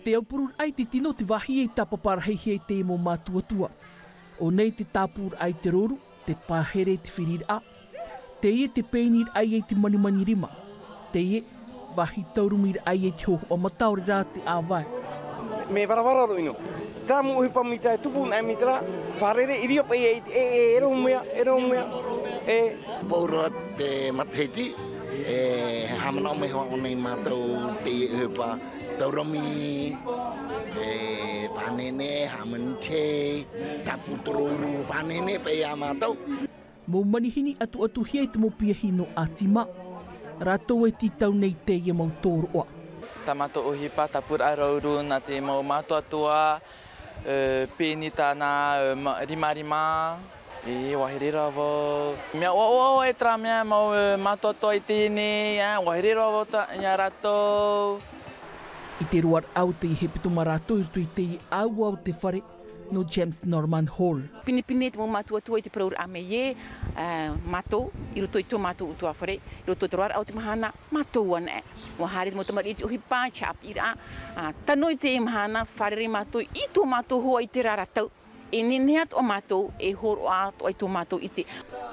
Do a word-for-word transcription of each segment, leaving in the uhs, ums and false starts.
Te aupururaʻa i te tino o te vāhi e tāpapa rahi hia i te mau mātuatua. O nei te tāpūraʻa i te rouru, te pāhere i te firiraʻa, teie te pēni raʻa i te manimani rima, teie vāhi taurumi raʻa i te hohoʻa mataʻu rā te ʻāvae. Me varavara roʻino. Tā mau ʻohipa mita e tupu naʻe mita rā, fārerei i rio paʻi i te e e e rau mea e rau mea e. Paura te matahiti e hāmana o me hoa o nei mātou te ʻohipa taurumi e fānene hāmani te tāpū torouru fānene paʻi a mātou. Mau manihini ʻatuʻatuhia i te mau piahi nō ʻātima. Rātou e tītau nei teie mau tōroʻa. Tā mātou ʻohipa tāpūraʻa rouru nā te mau mātuatua, pēni tāna rimarima. E ua here rā vau mea ʻoaʻoa e terā mea mau mātuatua i teie nei ua here rā vau iā rātou. I te roaraʻa o teie hepetoma rātou i roto i teie ʻāua o te fare nō James Norman Hall. Pinepine te mau mātuatua i te parauraʻa mai ē mātou i roto i tō mātou ʻutuāfare i roto i te roaraʻa o te mahana. Mātou anaʻe ua haere te mau tamariʻi i te ʻohipa i te haʻapiʻiraʻa. Tano i teie mahana fārerei mātou i tō mātou hoa i te rā rātou. E nehenehe atoʻa mātou e hōroʻa atoʻa i tō mātou ʻite.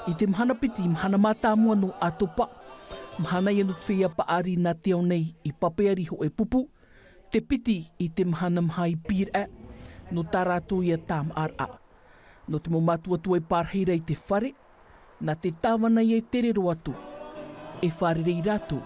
I te mahana piti mahana mātāmua nō ʻatopa, mahana ia nō te feiā paʻari nā te ao nei i papeari hōʻē pupu. Te piti i te mahana maha i pīraʻa nō tā rātou ia tāmāʻaraʻa. Nō te mau mātuatua e pārahi ra i te fare nā te tāvana ia e tere roa atu e fārerei rātou.